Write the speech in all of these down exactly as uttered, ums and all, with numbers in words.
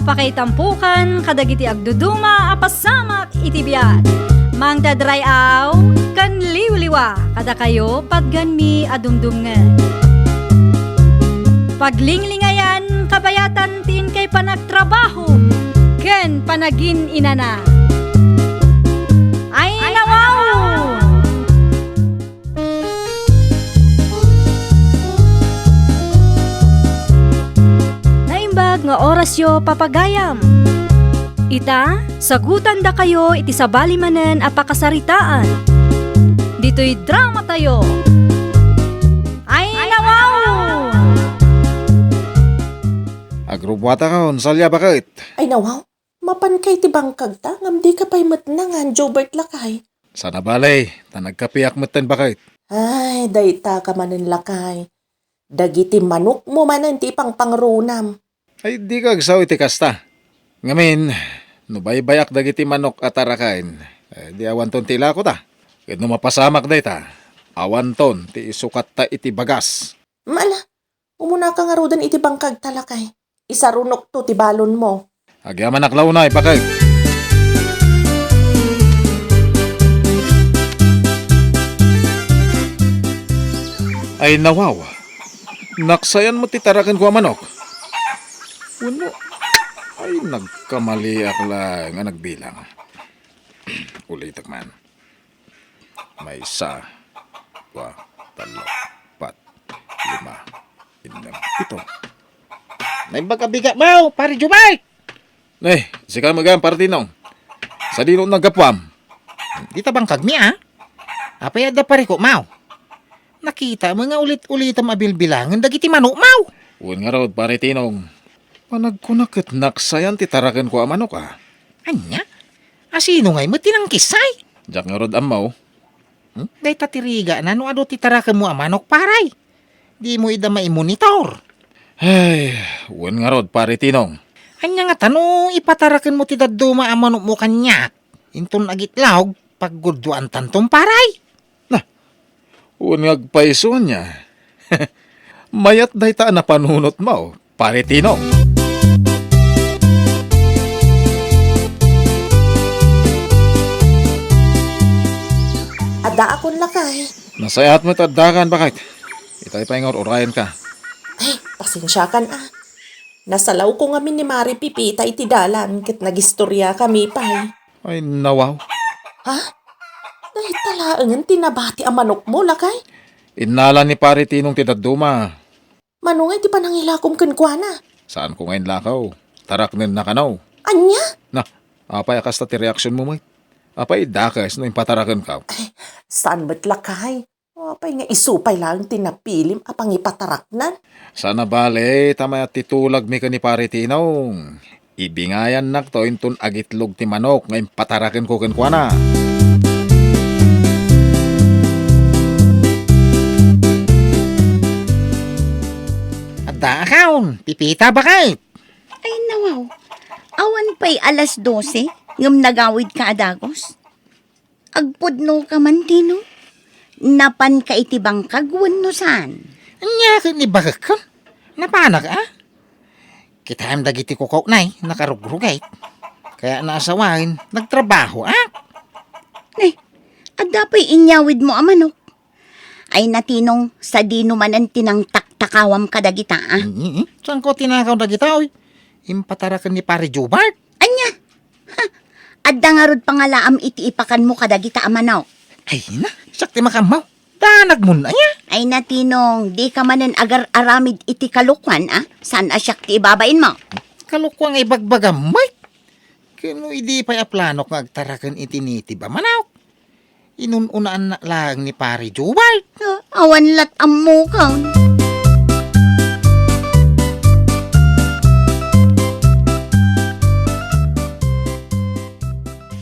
Pakaitampokan kadagiti agduduma a pasamak iti biag. Mangted ray-aw ken liwliwa kadakayo patganmi a dumdumngeg. Paglinglingayan kabayatan ti inkay panagtrabaho ken panagin-inana. Ay, nawaw! Naimbag nga orasyo, papagayam. Ita, sagutandakayo iti sabali manen a pakasaritaan. Ditoy dramatayo. Ay, nawaw! Agrubbuatakon, Salia, baket. Ay, nawaw. Mapanka iti bangkagta, ngem dika pay met nangan, Jobert lakay. Saan a bale, ta nagkapiak metten, baket. Ay, dayta ka manen, lakay. Dagiti manokmo manen ti ipangpangrunam. Ay, dika agsao iti kasta. Ngamin, no baybay-ak dagiti manok a taraken, eh, di awanton ti ilako ta. Ket no mapasamak dayta, awanton ti isukatta iti bagas. Mala, umunaka ngaruden iti bangkagta, lakay. Isarunokto ti balonmo. Agyamanak la unay, baket. Ay, nawaw. Naksayan met ti tarakenko a manok. Wenno, ay, nagkamaliak laeng a nagbilang. Ulitek man. Maysa, dua, tallo, pat, lima, innem, pito. Naimbag a bigatmo, Pare Jubay! Eh, sika met gayam, Pare Tinong. Sadino naggapuam? Dita bangkagmi, a? Apay adda parikutmo? Nakitam nga ulit-ulitem a bilbilangen dagiti manokmo. Wen ngarud, Pare Tinong. Panagkunak ket naksayan ti tarakenko a manok, a. Ania? A sino ngay met ti nangkissay? Diak ngarud ammo. Hmm? Dayta ti rigana no adu ti tarakenmo a manok, pare. Dimo ida maimonitor. Ay, wen ngarud, Pare Tinong. Ania ngata no ipatarakenmo ti dadduma a manokmo kaniak? Inton agitlog, paggudduantanton, pare. Na, wen nga agpayso ania. Mayat dayta a napanunotmo, Pare Tinong. Addaakon lakay. Nasayaat met addakan, baket. Itay pay nga ur-urayenka. Ay, pasensiakan a. Nasalawko ngamin ni Mari Pipita iti dalan ket nagistoriakami pay. Ay, nawaw. Ha? Dayta laengen ti nabati a manokmo, lakay? Innala ni Pare Tinong ti dadduma. Mano ngay ti panangilakom kenkuana? Saanko nga inlakaw. Taraknenna kano. Ania? Na, apay a kasta ti reaksionmo met? Apay dakes no impatarakenko? Ay, saan met lakay? Apay nga isu pay laeng ti napilim a pangipataraknan? Saan a bale, ta mayat ti tulagmi ken ni Pare Tinong. Ibingayannakto inton agitlog ti manok nga impatarakenko kenkuana. Addaakon, Pipita, baket. Ay, nawaw. Awan pay alas dose, ngem nagawidka a dagus. Agpudnoka man, Tinong? Napanka iti bangkag wenno saan? Ania ket ni bakekko? Napanak, a? Kitaem dagiti kukaw nay, nakarugrugit. Kayatna a sawaen, nagtrabahoak. Ne, adda pay inyawidmo a manok? Ay na, Tinong, sadino manen ti nangtaktakawam kadagita, a? Mm, mm. Saanko tinakaw dagita, oy. Impataraken ni Pare Jubart. Ania? Ha? Adda ngarud pangalaam iti ipakanmo kadagita a manok? Ay na, siak ti makammaw. Danagmon aya? Ay na, Tinong, dika manen agar-aramid iti kalokuan, a? Saan a siak ti ibabainmo? Kalokuan nga ibagbagam, Mike. Ken no idi pay a planok nga agtaraken iti native a manok. Inun-unaannak laeng ni Pare Jubal. Ah, awan lat' ammokon.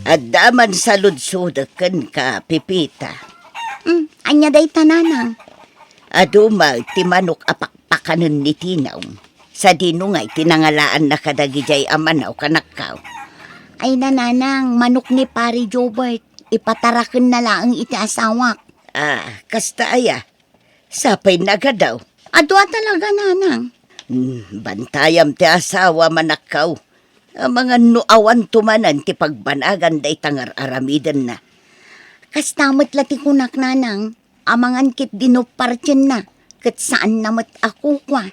Adda man saludsodek kenka, Pepita. Hmm, ania dayta, nanang? Adu met ti manok a pakpakanen ni Tinong. Sadino ngay ti nangalaanna kadagidiay a manok, anakko? Ay na, nanang, manok ni Pare Jobert. Ipatarakenna laeng iti asawak. Ah, kasta aya? Sapay nagadaw? Adu a talaga, nanang. Hmm, bantayam ti asawa, anakko. Amangan no awanto manen ti pagbanagan dayta nga ar-aramidenna. Kasta met la ti kunak, nanang, amangan ketdi no partienna, ket saanna met a kukua.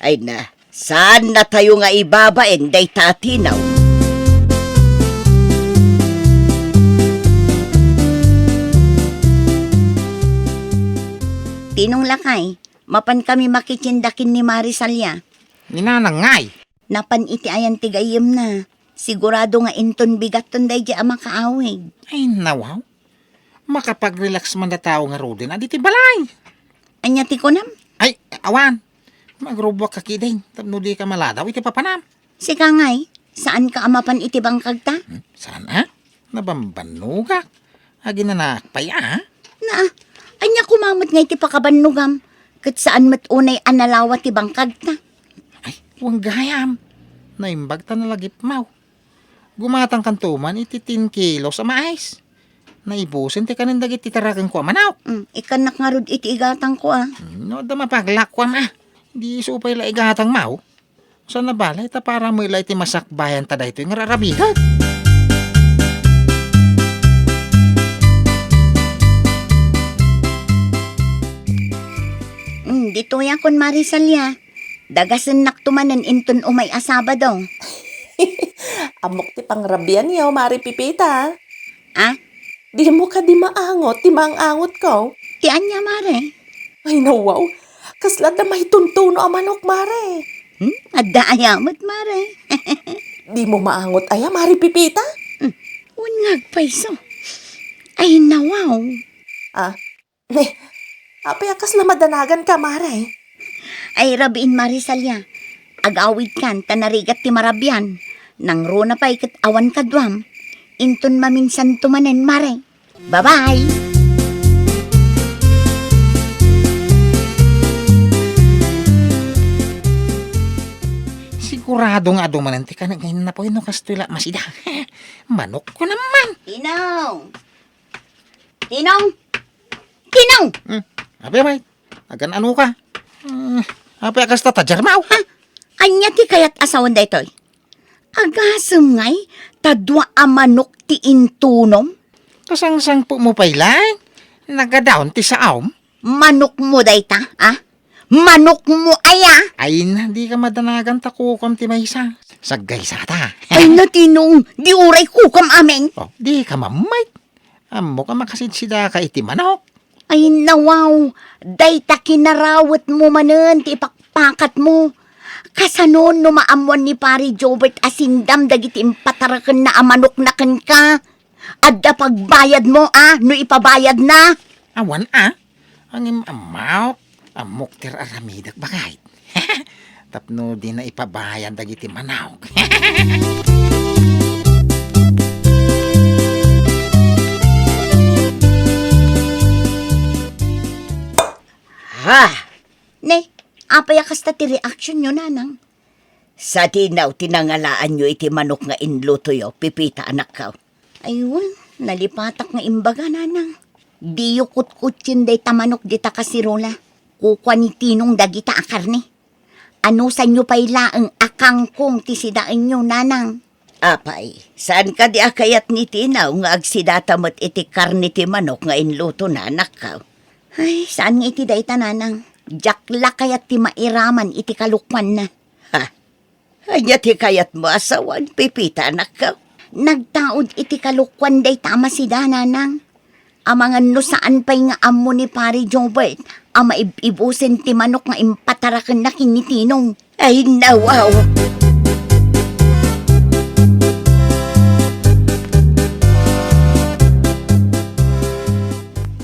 Ay na, saannatayo nga ibabain dayta a tinaw. Tinong lakay, mapankami makitienda ken ni Marisalia. Ni nanang ngay? Napan iti ayan ti gayyemna. Sigurado nga inton bigatton daydi a makaawig. Ay, nawaw. Makapag-relax man da tao ngaruden a ditoy balay. Ania ti kunam? Ay, awan. Magrubbuak ka kidin, tapno di ka maladaw iti papanam. Sika ngay, saan ka a mapan iti bangkagta? Hmm, saan a? Nabambannogak. Aginanaak pay a? Na, ania koma met ngay ti pakabannogam? Ket saan met unay a nalawa ti bangkagta? Ay, wen gayam. Naimbag ta nalagipmaw. Gumatangkanto man iti ten kilos a mais. Naibusen ti kanen dagiti tarakenko a manok. Mm, ikkannak ngarud iti igatangko a. Mm, no adda mapaglakkuam a. Di isu pay la igatangmaw. Saan a bale ta para met la iti masakbayan ta daytoy nga ar-aramidek. Mm, ditoy a kun Marisalia. Dagasennakto manen inton umay a Sabado. Ammok ti pangrabianyo, Mari Pipita. Ah? Dimo kadi maangot ti maang-angotko? Ti ania, Mare? Ay, nawaw. Kasla adda maituntuno a manok, Mare. Hmm? Adda aya met, Mare? Dimo maangot aya, Mari Pipita? Hmm. Wen nga agpayso. Ay, nawaw. Ah, Ne, apay a kasla madanaganka, Mare? Ay, rabiin, Marisalia. Agawidkan ta narigat ti marabian. Nangruna pay ket awan kaduam. Inton maminsanto manen, Mare. Bye-bye! Sigurado nga adu manen ti kanen nga innapoy no kastoy la masida. Manok ko naman. Tinong! Tinong! Tinong! Hmm, apay, apay? Agan-ano ka? Hmm, apay a kasta ta, Jarmaw? Ha? Ania ti kayat a sawen daytoy? Agasem ngay ta dua a manok ti intunom? Kasangsangpetmo pay laeng? Nagadaon ti saom? Manokmo dayta, a? Manokmo aya? Ay na, di ka madanagan ta kukuam ti maysa. Saggaysata. Ay na, Tinong, di uray kukam amin. Oh, di ka mammayt. Ammok a makasidsidaka iti manok. Ay, nawaw, dayta kinarawetmo manen ti ipakpakatmo. Kasano no maammuan ni Pari Jobert a sindam dagiti impatarakenna a manokna kenka? Adda pagbayadmo a no ipabayadna? Awan a. Ngem ammok, ammok ti ar-aramidek, baket. Tapno dina ipabayad dagiti manok. Ha! Ne, apay a kasta ti reaksionyo, nanang? Sadinaw ti nangalaanyo iti manok nga inlutoyo, Pipita, anakko. Ay, wen, nalipatak nga imbaga, nanang. Diyo kutkutsien dayta manok dita kasirola. Kukua ni Tinong dagita a karne. Anusanyo pay laeng a kangkong ti sidaenyo, nanang. Apay, saan kadi a kayat ni Tinong nga agsidata met iti karne ti manok nga inlutona, anakko? Ay, saan nga iti dayta, nanang. Diak la kayat ti mairaman iti kalokuanna. Ha? Ania ti kayatmo a sawen, Pipita, anakko? Nagtaud iti kalokuan dayta a masida, nanang. Amangan no saan pay nga ammo ni Pari Jobert a maib-ibusen ti manok nga impatarakenna ken ni Tinong. Ay, nawaw!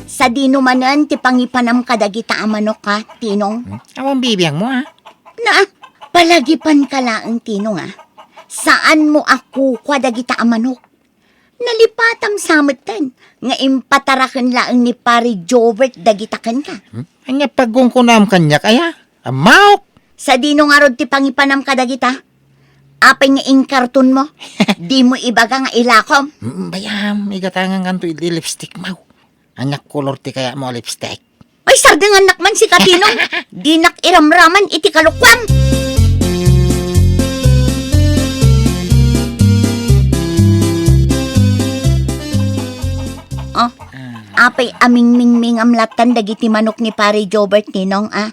Sadino manen ti pangipanam kadagita a manok, a, Tinong? Hmm? Awan bibiangmo, a? Na, palagipanka laeng, Tinong, a. Saanmo a kukua dagita a manok. Nalipatam sa metten nga impataraken laeng ni Pari Jobert dagita kenka. Hmm? Ania pagkungkunam kaniak, aya? Ammok! Sadino ngarud ti pangipanam kadagita? Apay nga inkartonmo? Dimo ibaga nga ilakom? Mm, bayam, igatangan kanto iti lipstickmo. Ania kolor ti kayatmo a lipstick? Ay, sardengannak man sika, Tinong. Dinak iramraman iti kalokuam. Apay a mingmingmingam lattan dagiti manok ni Pare Jobert, Ninong, a?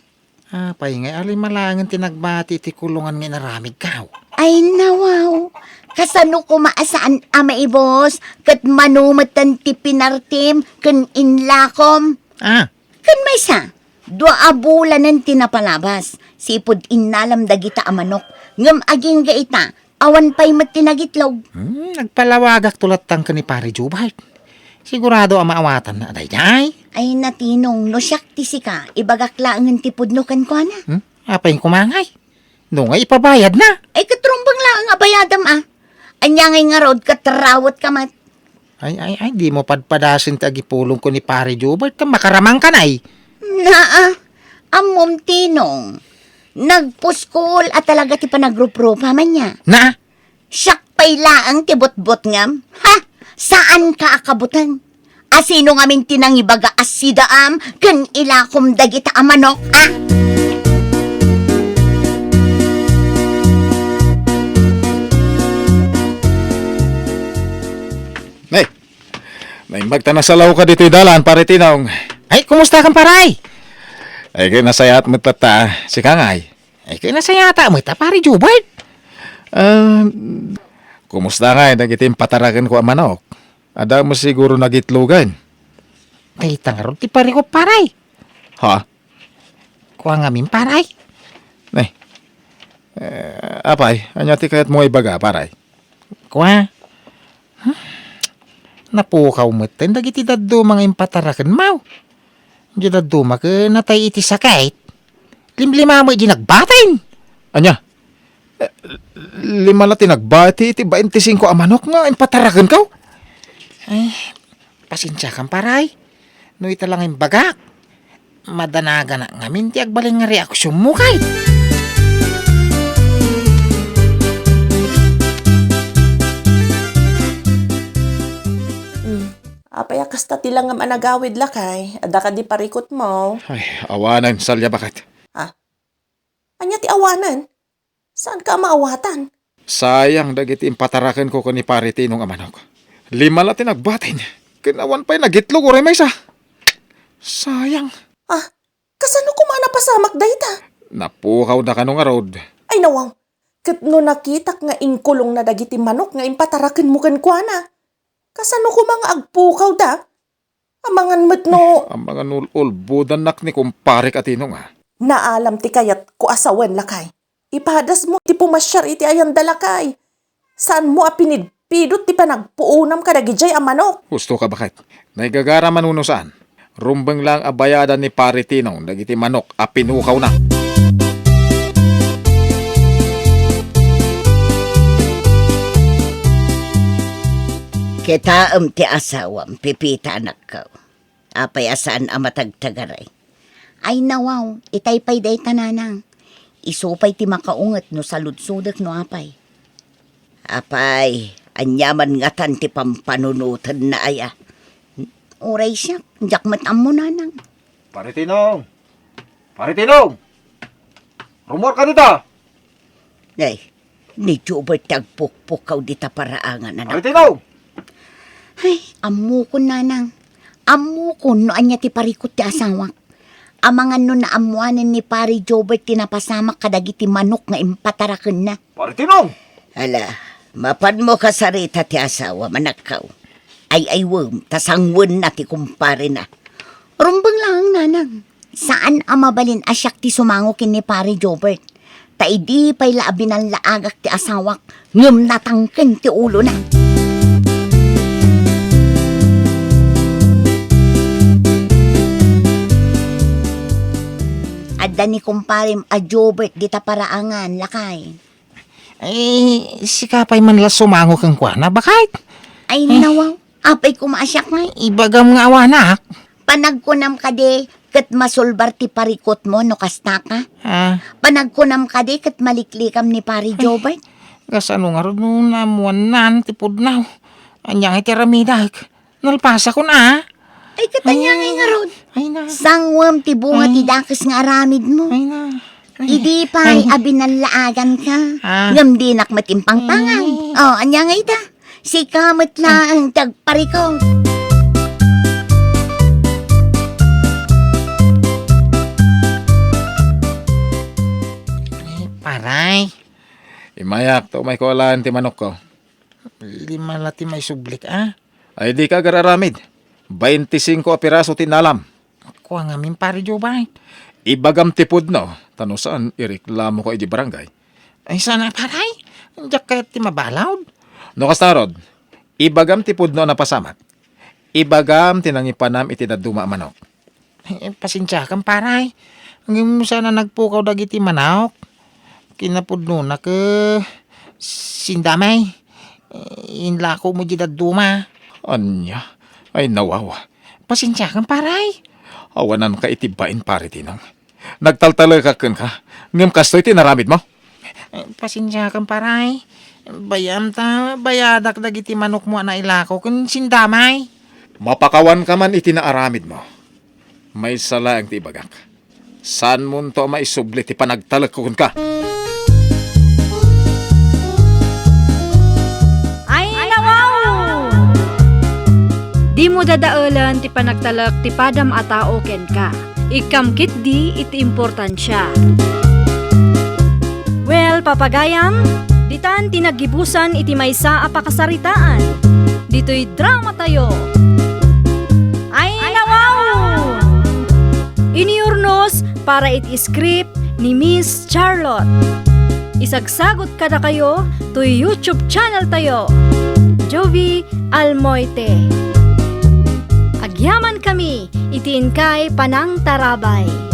Apay ngay a lima laengen ti nagbati iti kulungan nga inaramidkaw? Ay, nawaw. Kasano koma a saan a maibus ket mano metten ti pinartim ken inlakom? Ah. Ken maysa, dua a bulanen ti napalabas, sipud innalam dagita a manok, ngem agingga ita, awan pay met ti nagitlog. Hmm, nagpalawagakto latta ken ni Pare Jubart. Sigurado a maawatanna a daydiay. Ay, Ninong, no siak ti sika, ibagak laengen ti pudno kenkuana. Hmm? Apay koma ngay? No nga ipabayadna? Ay, ket rumbeng laeng a bayadam, a. Ania ngay ngarud ket rawetka met? Ay, ay, ay, dimo padpadasen ti agipulongko ni Pare Jubart, ta makaramangkan, ay. Naa, ammom, Ninong. Nagpuskol a talaga ti panagruprupam ania. Na? Siak pay laeng ti butbutngem? Ha? Saanka a kabuteng? A sino ngamin ti nangibaga a sidaam ken ilakom dagita a manok, a? Nay, naimbag ta nasalawka ditoy dalan, Pare Tinong. Ay, kumusta kan, Pare? Ay, kay nasayaat met latta, sika ngay. Ay, kay nasayaat met a, Pare Jubart. Ah, kumusta ngay dagiti impatarakenko a manok? Adda met siguro nagitlogan. Dayta ngarud ti parikut, Pare. Ha? Kua ngamin, Pare. Nay. Eh, apay, ania ti kayatmo nga ibaga, Pare? Kua? Hmm? Napukaw metten dagiti dadduma nga impatarakenmo. Diay dadduma ket natay iti sakit. Limlima met diay nagbatin. Ania? Eh, lima la ti nagbati iti baintisingko a manok nga impatarakenko? Ay, pasensiakan, Pare. No ita la nga imbagak, madanaganak ngamin ti agbalin nga reaksionmo kay. Hmm. Apay a kasta ti langam a nagawid, lakay? Adda kadi parikutmo? Ay, awanen, Salia, baket. Ah? Ania ti awanen? Saanka a maawatan? Sayang dagiti impatarakenko ken ni Pare Tinong a manok. Lima la ti nagbatin, ken awan pay nagitlog uray maysa. Sayang. Ah, kasano koma a napasamak dayta? Napukawda kano ngarud. Ay, nawaw. Ket no nakitak nga inkulongna dagiti manok nga impatarakenmo kenkuana, kasano koma nga agpukawda? Amangan met no... Amangan ul-, ulbodannak ni kumparek a Tinong, a. Naalam ti kayatko a sawen, lakay. Ipadasmo ti pumasiar iti ayanda, lakay. Saanmo a pinidpidot ti panagpuonam kadagidiay a manok. Husto ka, baket. Naigagara man wenno saan. Rumbeng laeng a bayadan ni Pare Tinong dagiti manok a pinukawna. Kitaem ti asawam, Pepita, anakko. Apay a saan a matagtagaray? Ay, nawaw, itay pay dayta, nanang. Isu pay ti makaunget no saludsodek no apay. Apay, ania man ngatan ti pampanunotenna aya? Uray siak, diak met ammo, nanang. Pare Tinong! Pare Tinong! Rummuarka dita! Ay, ni Jubert ti agpukpukaw dita paraangan, anak. Pare Tinong! Ay, ammokon, nanang. Ammokon no ania ti parikut ti asawak. Amangan no naammoanen ni Pare Jobert ti napasamak kadagiti manok nga impatarakenna. Pare Tinong! Ala, mapanmo kasarita ti asawam, anakko. Ay-aywem, ta sangwenna ti kumparena. Rumbeng laeng, nanang. Saan a mabalin a siak ti sumango ken ni Pare Jobert. Ta idi pay la a binanlaagak ti asawak, ngem natangken ti ulona. Adda ni kumparem a Jobert dita paraangan, lakay. Ay, sika pay man la sumango kenkuana, baket? Ay, nawaw. Apay koma a siak ngay? Ibagam nga awanak. Panagkunam kadi ket masulbar ti parikutmo no kastaka? Ah. Panagkunam kadi ket maliklikam ni Pare Jobert? Kasano ngarud no naammoannan ti pudno? Ania ngay ti aramidek? Nalpasakon, a. Ay, ket ania ngay ngarud? Ay, na. Sangwem ti bunga ti dakes nga aramidmo. Ay, na. Ay. Idi pay a binallaaganka, ngem dinak met impangpangay. Ay. O, ania ngay ita? Sika met laeng ti agparikut. Immayak ta umayko alaen ti manokko. Lima la ti maisublik, a? Ay, dika agar-aramid. Baintisingko a piraso ti nalam. Kua ngamin, Pare Jobay. Ibagam ti pudno, ta no saan, ireklamoka idiay barangay. Ay, saan a, Pare? Diak kayat ti mabalud. No kasta ngarud, ibagam ti pudno a napasamak. Ibagam ti nangipanam iti dadduma a manok. Eh, pasensiakan, Pare. Ngem saan a nagpukaw dagiti manok. Kinapudnona ket sindamay. Eh, inlako mo di dadduma. Ania? Ay, nawawa. Pasensiakan, Pare. Awananka iti bain, Pare Tinong. Nagtaltalekak kenka, ngem kastoy ti inaramidmo? Eh, pasensiakan, Pare. Bay-am ta bayadak dagiti manokmo a nailako ken sindamay. Mapakawanka man iti naaramidmo. Maysa laeng ti ibagak. Saanmonto a maisubli ti panagtalekko kenka. Ay, nawaw! Dimo dadaelen ti panagtalek ti padam a tao kenka. Ikkam ketdi iti importansia. Well, papagayam, ditan ti naggibusan iti maysa a pakasaritaan. Ditoy dramatayo. Ay, nawaw! Inurnos para iti script ni Miss Charlotte. Isagsagot kadakayo toy YouTube channel tayo, Jovie Almoite. Agyamankami iti inkay panangtarabay.